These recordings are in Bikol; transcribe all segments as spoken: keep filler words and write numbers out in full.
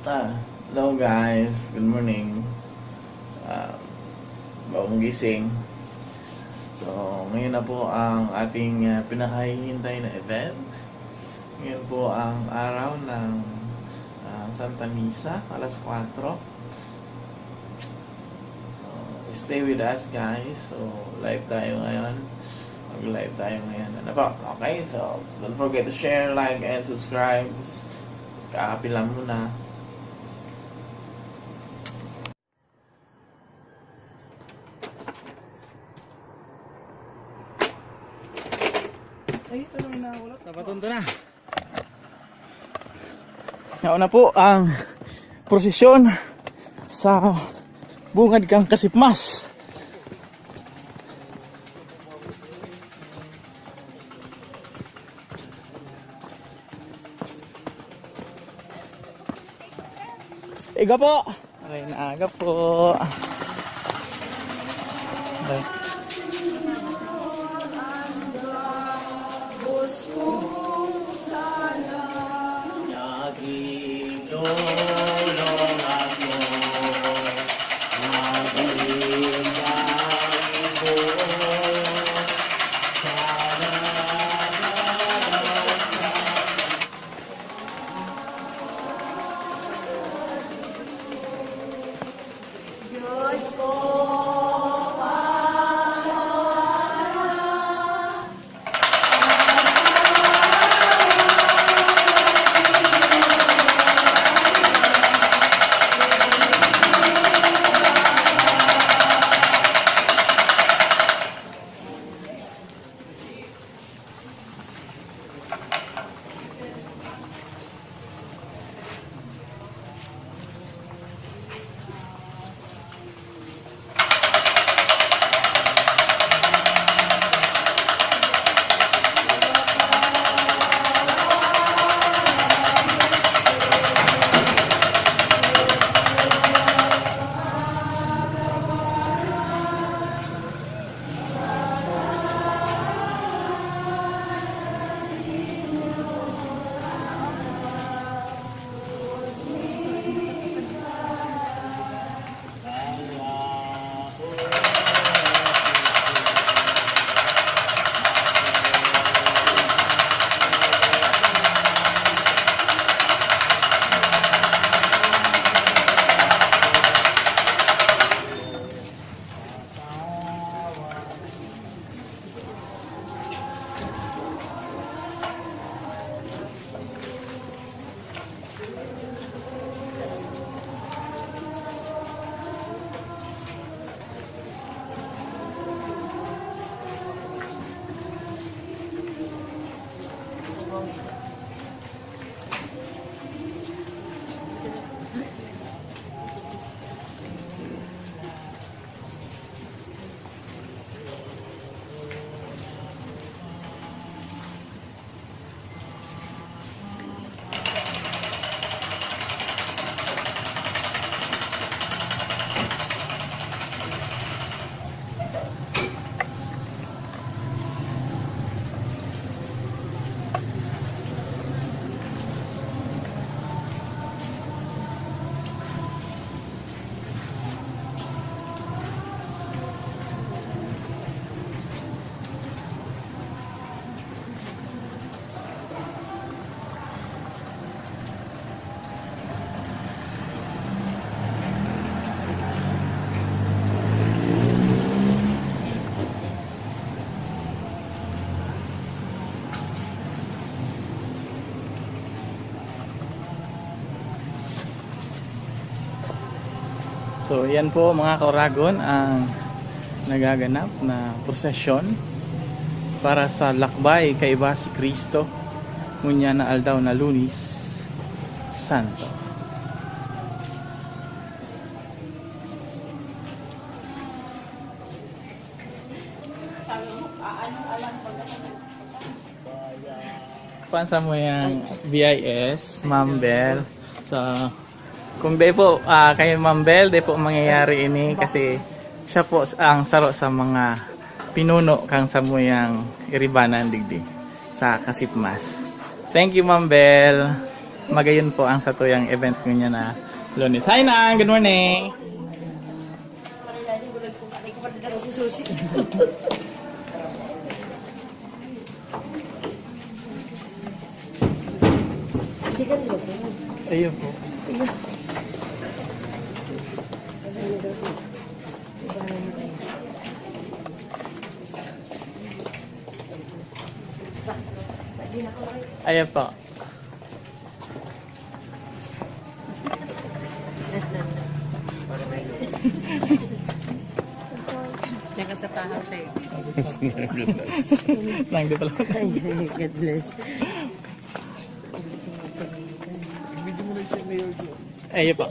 Ah, hello guys, good morning. Ah, bagong gising. So, ngayon na po ang ating, ah, pinakahihintay na event. Ngayon po ang araw ng, ah, Santa Misa, alas kwatro. So, stay with us, guys. So, live tayo ngayon. Mag-live tayo ngayon. Ano po? Okay, so don't forget to share, like, and subscribe. Kakape lang muna. Ay, ito na, wala. Sabaton to na. Yaon na po ang prosesyon sa bungad kang Kasipmas. Iga po. Ay, naaga po. Bye. So, yan po, mga kauragon, ang nagaganap na prosesyon para sa lakbay kaiba si Cristo ngunyan na aldaw na Lunes Santo. Kuan sa mo yang B I S, Ma'am Bel. So, kung di po, ah, kay Ma'am Bel, di po mangyayari ini kasi siya po ang saro sa mga pinuno kang samuyang iribanan digdi sa Kasipmas. Thank you, Ma'am Bel. Magayon po ang satuyang event ngunyan na Lunes. Hi, Nang! Good morning! Ayun po. Ayan po. Diyan ka sa tahaw, sir. Nang, di pala. Ay, God bless. Ayun po.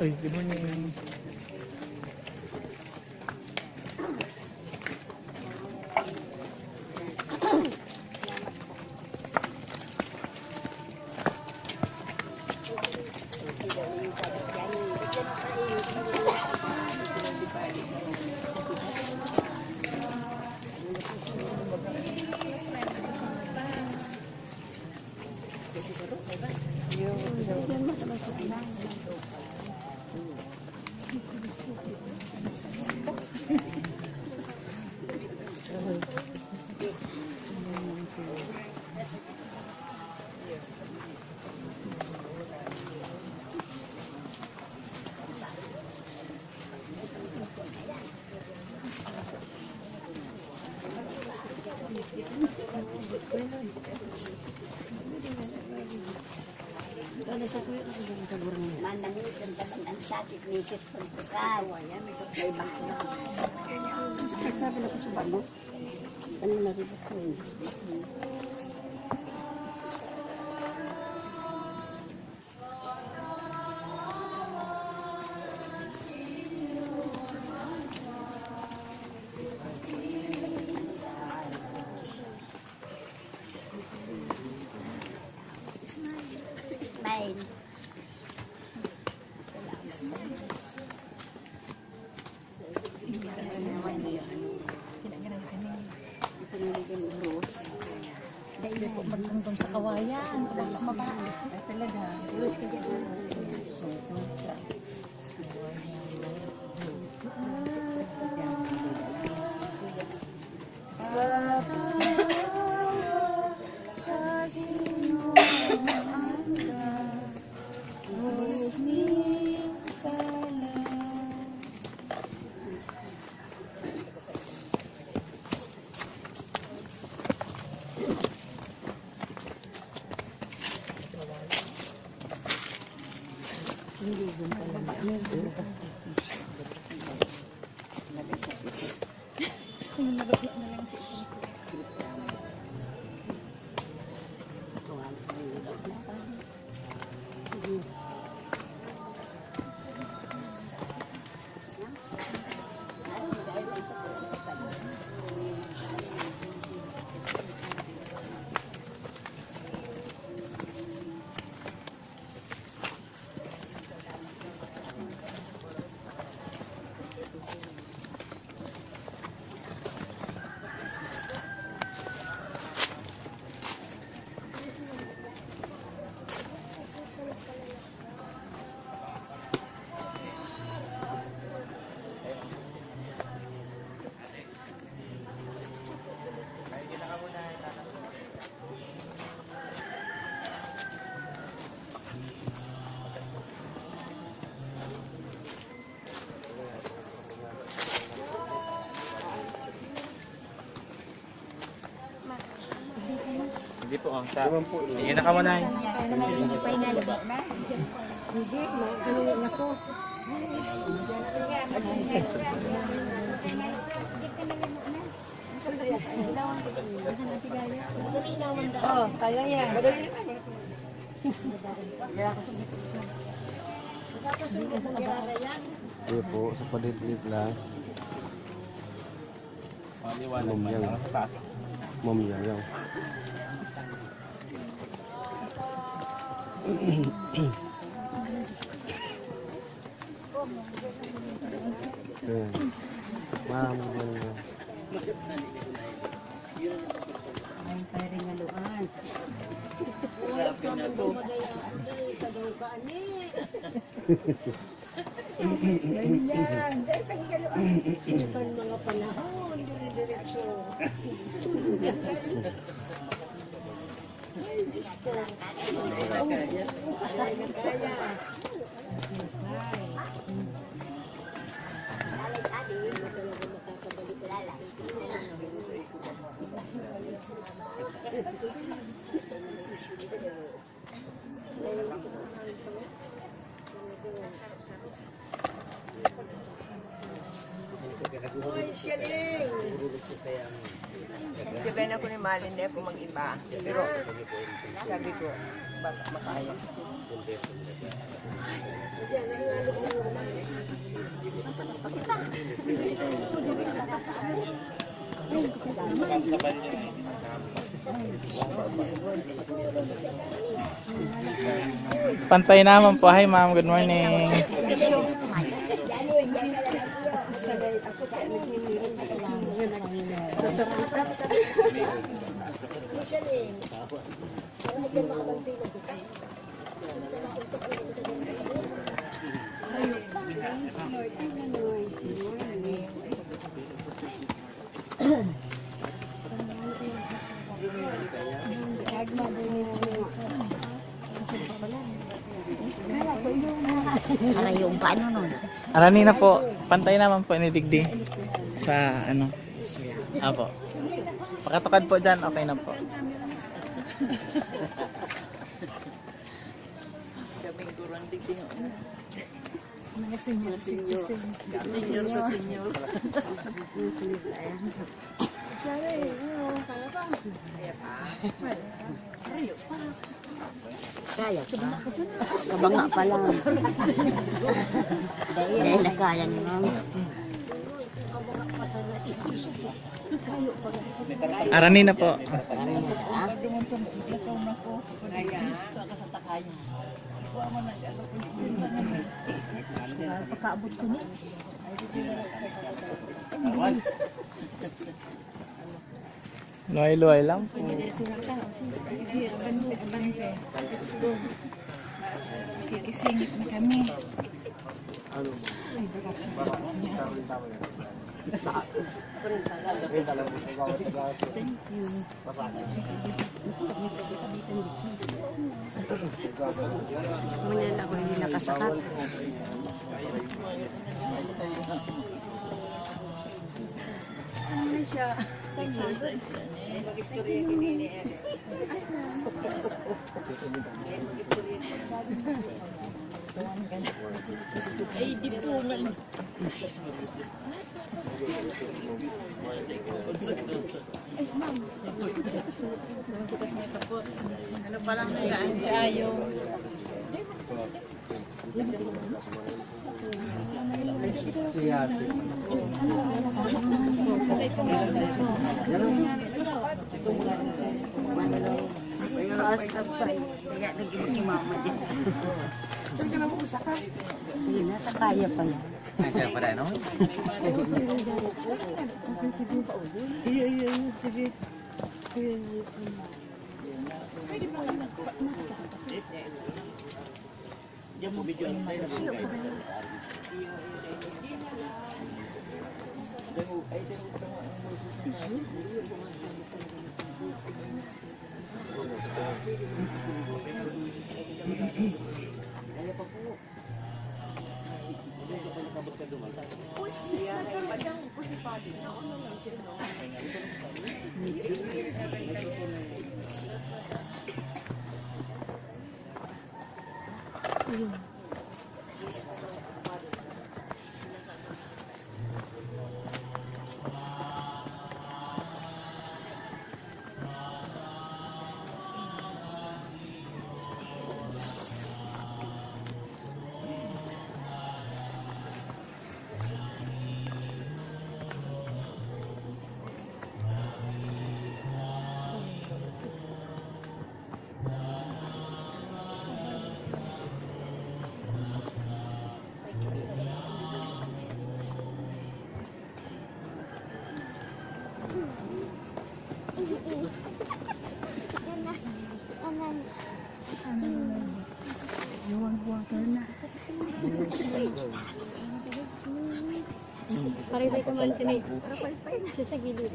Ay, good morning. Manamitan ka man ang sakit ni Jesus pagtukaw. Ayan, may bangko na. Sabi na ko sa bangko. Ano na rin ako? Smile. Dahil po magtungtong sa kawayan, baka mababa. Ay, talaga. Hindi po, oh, sa... Sige na ka muna, eh. Hindi, ma-, ano na ko. Oh, kaya yan. Ayun po, sa padidit lang. Ma'am Yang. Ma'am Yang, Yang. Ayan. Ma'am, ganun na. Ay, pwede nga luan. Grabe na to. Ganyan. Dahil pag gano'n, ibang mga panahon, dire-diretso. Ay, Diyos ko. Kaya na kaya. Sabihan ako ni Malin, "Di ako mag-iba." Pero sabi ko, "Baka makaya." Pantay naman po. Hi, ma'am. Good morning. Aray, yung paano nun? Arani na po. Pantay naman po ni digdi sa ano. Apo. Pakatukad po dyan, okay na po. Kaming kurang digdi. Mga senior citizen. Senior sa senior. Sana eh, oo, kaya pa. Kaya pa. Kaya pa. Kabanga pa lang. Dahil na kaya ni ma'am. Arani na po. Arani na, ah. Pagkaabot ko ni. Luhay-luhay lang po. Sige, abante, abante. Kikisingit na kami. Thank you. Ngunyan ako hindi nakasakat. Ano siya? Ay, di po nga. Ano pa lang na daan siya yung taas na pa eh. Kaya naging si mama dyan. Hindi na, sa kaya pa yan. Ay, siya pala, no? Iyo, iyo, iyo. Sige. Kuya, iyo. Diyan mo video ang tayo na. Pare-pare ko man kini. Siya sa gilid.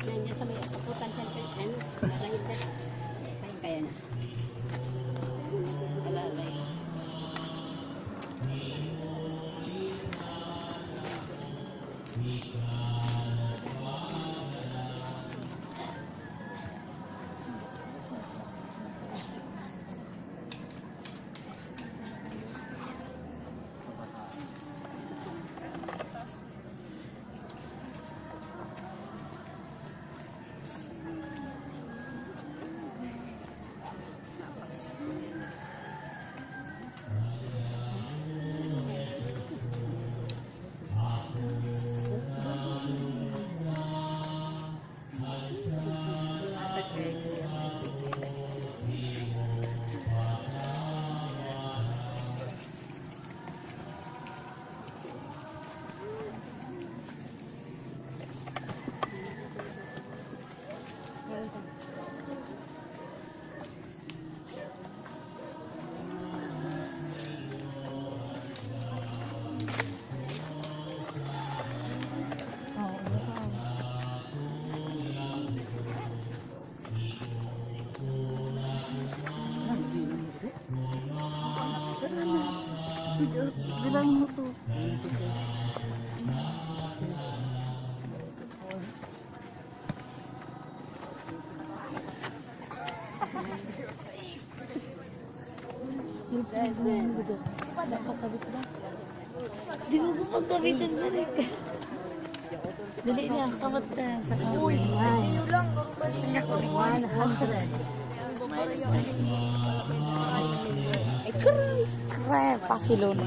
Nandiyan sa may kaputan siya, ano, marahil na. Kaya, kaya na. Alalay. Bilangin mo to. Di mo ko pagkabitan sa rin. Dali niya, kamot na sa kamay. Uy, hindi yun lang. One hundred. Ay, kre, kre, pasilon.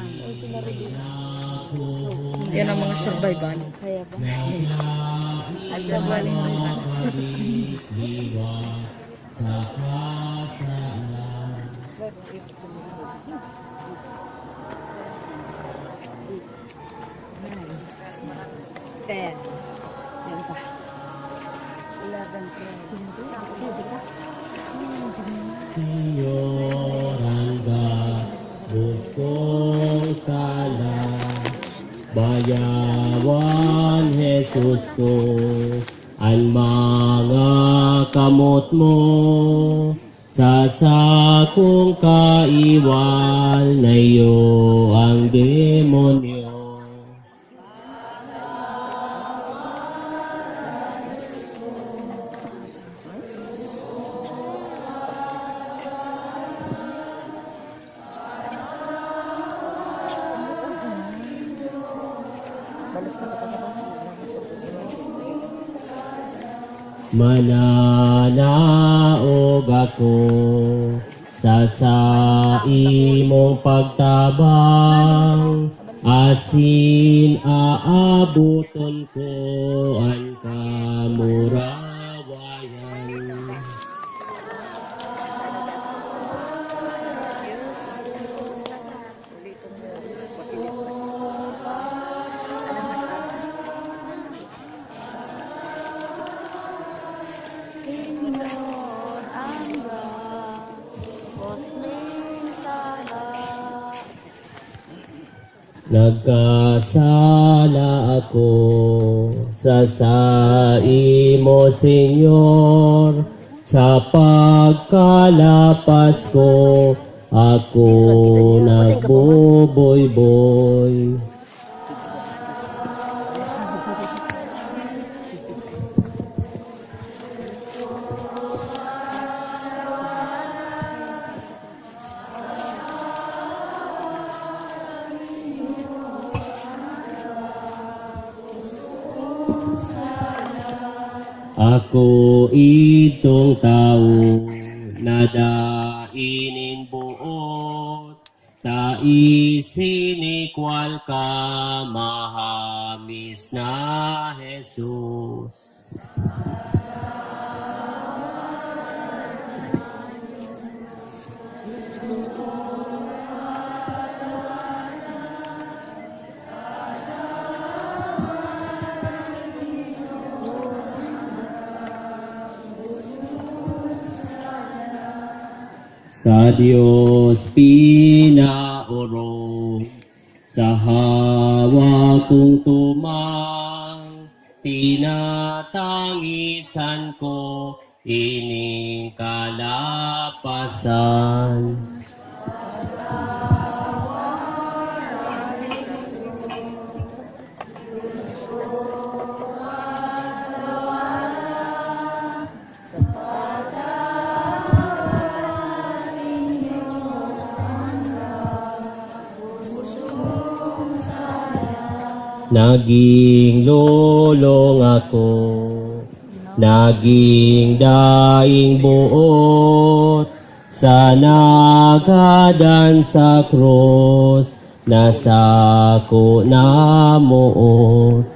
Yan ang mga survival. Kaya ba? At sa balik. Ten. Yan pa. Eleven, twelve. Señor, ang gabos kong sala, bayawan, Jesus ko, an mga kamot mo. Sa sakong kaiwal na iyo ang demonyo. Mananaog ako sa saimong pagtabang, asin aaboton ko an kamurawayan. Nagkasala ako sa saimo, Señor, sa pagkalapas ko ako nagboboyboy. Ako itong tawo na dai nin boot, ta isinikwal ka, mahamis na Jesus. Sa Dios pinaorog, sa hawak kong tumang, tinatangisan ko ining kalapasan. Naging lolong ako, naging daing boot, sa nagadan sa krus na sako namoot.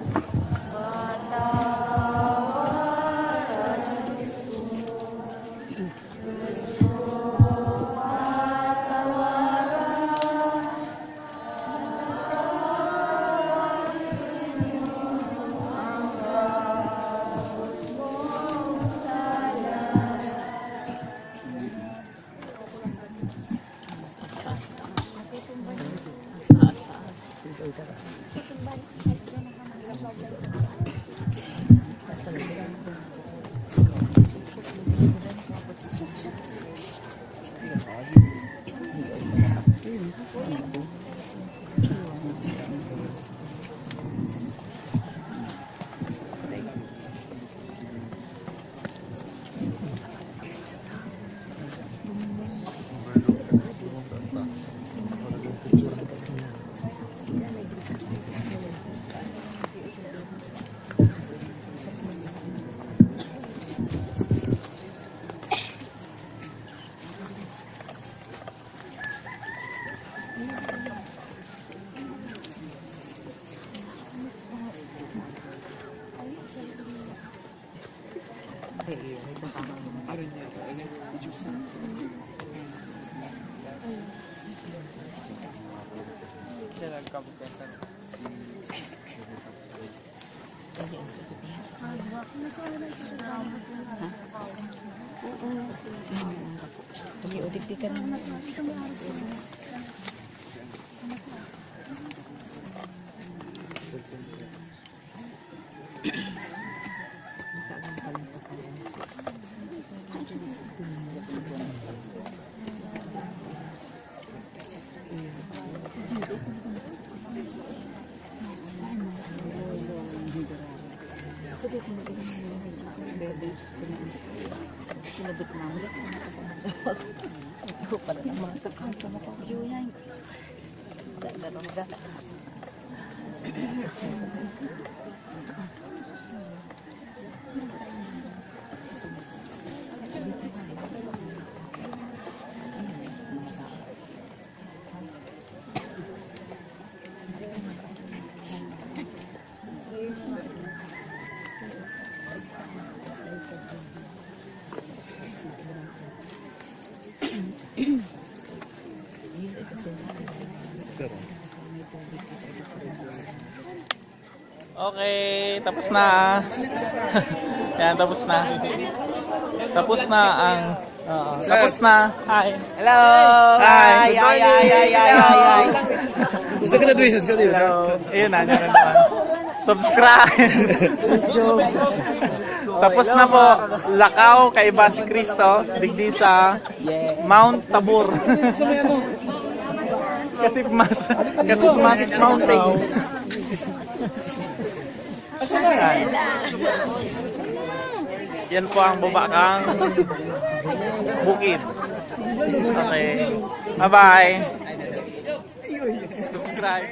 Okay, tapos na. Yan, tapos na. Tapos na ang, oo, tapos na. Hi. Hello. Hi. Hi, hi, hi, hi, hi, hi, hi. Sa graduation, sa graduation. Hello. Ayun na, yan na naman. Subscribe. Tapos na po. Lakaw, kaiba si Cristo. Digdi sa Mount Tabor. Kasi mas, kasi mas mountain. Ayan. Yan po ang baba kang bukid. Okay. Bye-bye. Subscribe.